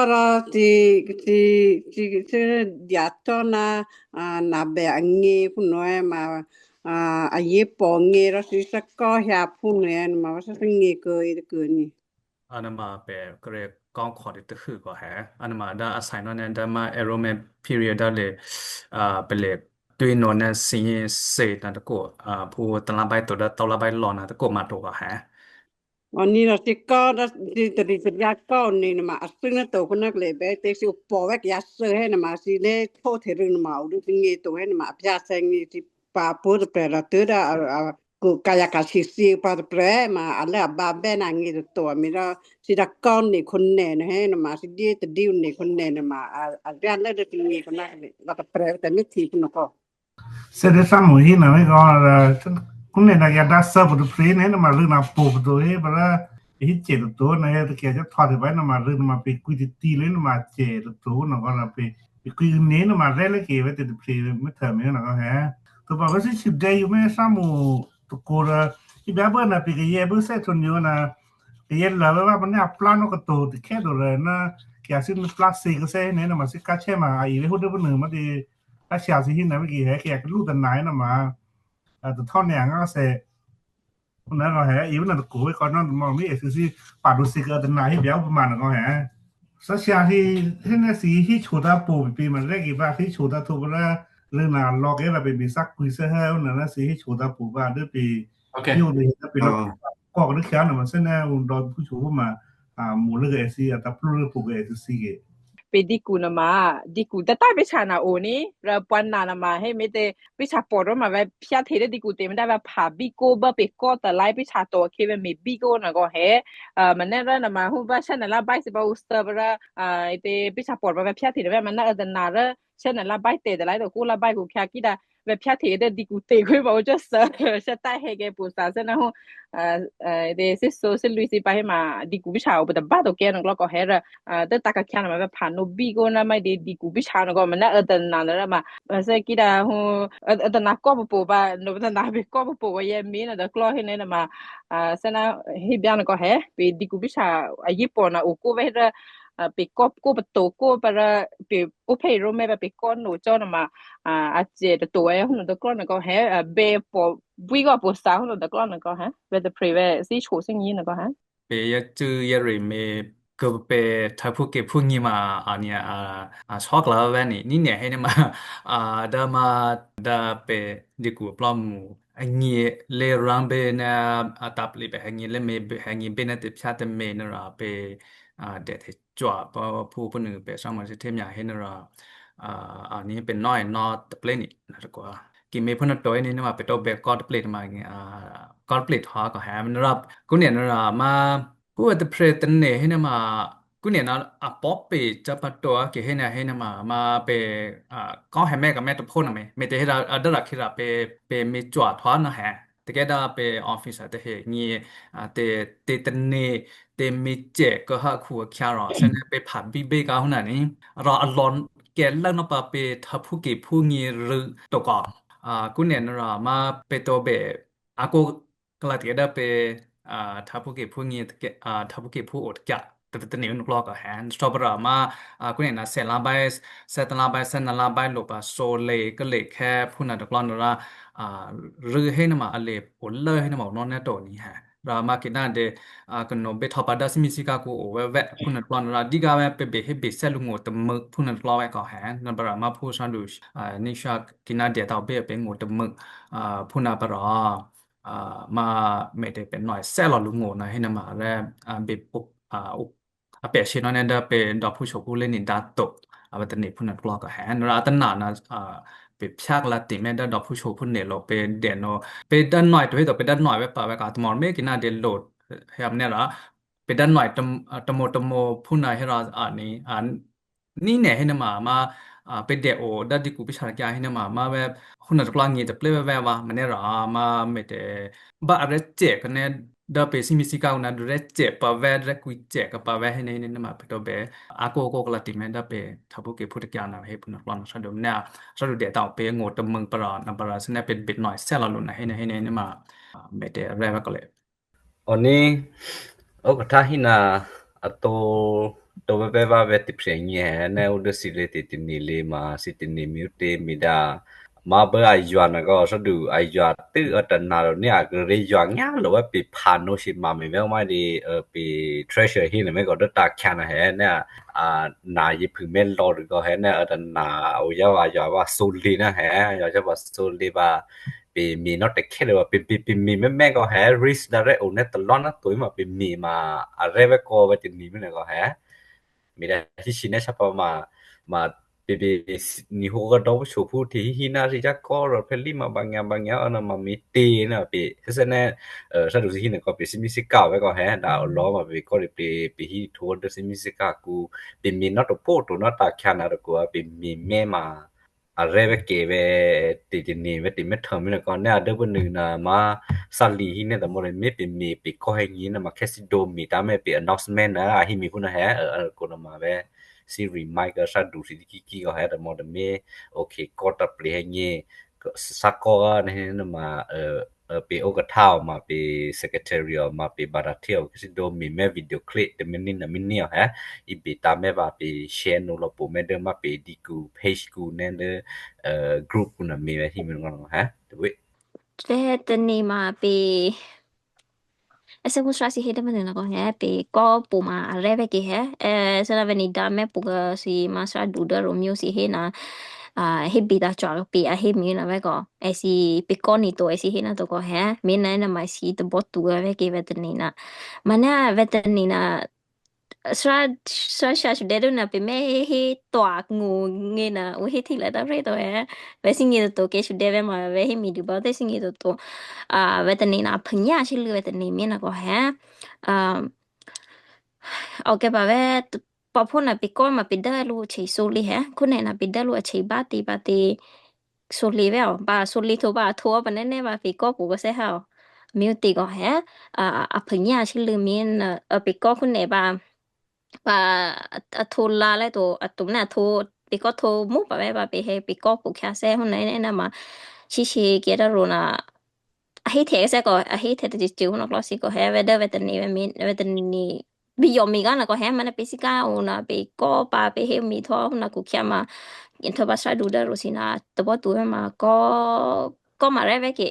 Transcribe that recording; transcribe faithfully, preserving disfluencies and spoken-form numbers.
Ro ti ti ti ti diatona na be angi puno e ma a ye pongi ro si sa ko hia puno e ma sa ngi ko i ko ni. Anama pe kre kong kho de tu ko he. Anama da assign on da ma enrollment period da le a pe le tui no na si se na ko a pu tala bai to da tala bai lo na ko ma to ko he. Oni na si ko da si tadi tadi ko ni na ma asing na to ko na le be te si upo wek ya se he na ma si le to te ru na ma u du ngi to he na ma pya se ngi si pa pu de pre la tu da a ku kaya ka si si pa de pre ma ale a ba be na ngi de to mi da si da ko ni ko ne na he na ma si di te di ni ko ne na ma a a ya le de ngi ko na le la ta pre te mi ti ko na ko. Se de sa mo hi na me ko la ku ne na ya da sa bu de pre ne na ma lu na po bu do he ba la hi che do do na he de ke ja thwa de ba na ma lu na ma pe ku ti ti le na ma che do do na ko la pe pe ku ne na ma le le ke we de pre me ta me na ko he. To ba ba si si de yu me sa mo to ko la i ba ba na pe ke ye bu se to nyo na ke ye la ba ba ne a plan ko to de ke do le na ke a si ni plan se ke se ne na ma si ka che ma a i we hu de bu ne ma de a si a si hi na me ke he ke a lu de na na ma a to to ne a nga se na ko he i na ko we ko no mo mi e si si pa du si ke de na hi bia bu ma na ko he. Sa si a hi hi na si hi chu da pu bi ma le ki ba hi chu da to bu la le na lo ke la bi bi sa ku se he na na si hi chu da pu ba de bi Okay. Yo de da bi lo Oh. Ko de ka na ma se na un do pu chu ma a mo le ke si a ta plu le pu ke si si ke. Pe diku na ma diku da ta be cha na o ni ra pwan na na ma he me te be cha po ro ma ba pya the de diku te me da ba pa bi ko ba pe ko ta lai be cha to ke be me bi ko na ko he. A ma ne ra na ma hu ba cha na la bai se ba u sta ba ra a te be cha po ba ba pya the de ba ma na da na ra cha na la bai te de lai do ku la bai ku kya ki da ve pya the de diku te ko ba o cha sa cha ta he ke pu sa sa na ho a a de se so se lui si pa he ma diku bi cha o ba da ba do ke no ko he ra a de ta ka kya na ma ve pa no bi go na ma de diku bi cha no go ma na a da na na ma a se ki da ho a da na ko po ba no da na be ko po ye mi na da klo he ne na ma a se na he bia no ko he pe diku bi cha a yi po na o ku ve ra a pe ko ko ba to ko ba ra pe o pe ro me ba pe ko no cho na ma a a che de to e ho no da klo na ko he a be po bui go po sa ho no da klo na ko he ve de pre ve si cho sing yi na ko he. Pe ya tu ya re me ko pe ta pu ke pu ni ma a ni a a sok la ve ni ni ne he ni ma a da ma da pe diku plo mu a ni le ran be na a tap le be ha ni le me be ha ni be na te pya te me na ra pe a de te chua pa pu pu nu pe sa ma se te mya he na ra a a ni pe no e no te ple ni na ko ki me pu na to ni na ma pe to be ko te ple ma ni a ko te ple ha ko ha na ra ku ne na ra ma ku te pre te ne he na ma ku ne na a pop pe cha pa to ke he na he na ma ma pe a ko he me ka me to pho na me me te he ra a da ra ki ra pe pe me chua thwa na he. Te ke da pe office a te he ni a te te te ne te me che ko ha khu kya ro se ne pe pha bi be ka hu na ni ra a lon ke la no pa pe tha phu ke phu ni ru to ka a ku ne na ra ma pe to be a ko kala te ke da pe a tha phu ke phu ni te ke a tha phu ke phu o kya te te ne no klo ka han so pa ra ma a ku ne na se la bai se ta la bai se na la bai lo pa so le ke le ke phu na to klo na ra a ru he na ma a le o le he na ma no ne to ni ha ra ma ki na de a ko no be tho pa da si mi si ka ko o we we phu na klo na ra di ga we pe be he be se lu ngo te mo phu na klo we ka ha na pa ra ma phu sa du a ni sha ki na de ta be pe ngo te mo a phu na pa ra a ma me te pe no se lo lu ngo na he na ma re a be o a o a pe shi no ne da pe da phu sho ku le ni da to a ba te ni phu na klo ka ha na ra ta na na a pe pyak la ti me da da phu sho phu ne lo pe de no pe da no to he to pe da no we pa we ka to mo me ki na de lo he am ne ra pe da no to to mo to mo phu na he ra a ni a ni ne he na ma ma a pe de o da di ku pi sha kya he na ma ma we hu na klo ngi de ple we we wa ma ne ra ma me te ba a re che ka ne da pe si mi si ka na re che pa we re ku che ka pa we he ne ne ma pe to be a ko ko la ti me da pe tha phu ke phu kya na he phu na klo na sa do na sa do de ta pe ngo to mung pa ra na pa ra se ne pe bit no se la lu na he ne he ne ma me te re wa ka le. Oni o ka ta hi na a to Dobe beba beti prengi he ne ude sile titi nili ma siti nimi ute mida ma be ayuan ko sodu ayuan tu ata naro ni agre yuan ya lo wa pi pano si mami ve ma di pi treasure hi ne me ko de ta kyan he ne a na yi pu me lo ko he ne ata na uya wa ya wa suli na he ya ya wa suli ba pi mi no te kele wa pi pi pi mi me me ko he ris da re une te lo na tu ma pi mi ma a re ve ko ve ti ni me ne ko he mi da hi si ne sa pa ma ma pi pi ni ho ga do so pu ti hi na ri ja ko ro pe li ma bang ya bang ya ana ma mi ti na pi se ne sa du si ne ko pi si mi si ka ve ko he da lo ma pi ko ri pi pi hi tu de si mi si ka ku pi mi no to po to na ta kya na ko pi mi me ma areve keve titini ve ti me thami na ko ne ade bu nu na ma sali hi ne da mo re me pi mi pi ko he ni na ma kesi do mi ta me pi announcement na a hi mi hu na he ko na ma ve si remind ka sa du si ki ki ko he da mo da me okay ko ta pli he ni sa ko ga ne he na ma pe o ka thao ma pe secretary ma pe barathio kesi do mi me video clip de mini na mini he i bi ta me ba pe share no lo po me de ma pe di ku page ku ne de group ku na mi ve hi mi ngo he de we Te teni ma pe ese ku sra si he de mene na ko he pe ko pu ma areve ki he e se na veni da me pu ga si ma sra du da ro mio si he na a he bi da chwa pe a he mi na ve ko e si pe ko ni to e si he na to ko he mi na na ma si to bo tu ga ve ki ve teni na ma na ve teni na sra sra sha shu de na pe me he to ak ngu nge na u he ti la da re to he ve si ngi to ke shu de ve ma ve he mi du ba te si ngi to to a ve teni na pnya shi lu ve teni mi na ko he a okay ba ve pa po na pe ko ma pe da lu che so li he ku ne na pe da lu che ba ti ba ti so li ve o ba so li to ba to ba ne ne ba pe ko pu ko se ha o mi ti ko he a a pnya shi lu mi na pe ko ku ne ba pa a to la le to a to na to pe ko to mu pa ve ba pe he pe ko pu kya se hu ne ne na ma shi shi ke da ro na a he te se ko a he te te ji na klo si ko he ve de ve teni ve mi ve teni bi yo mi ga na ko he ma na pe si ka u na pe ko pa pe he mi to na ku kya ma in to ba sa du da ro si na to bo tu ve ma ko ko ma re ve ke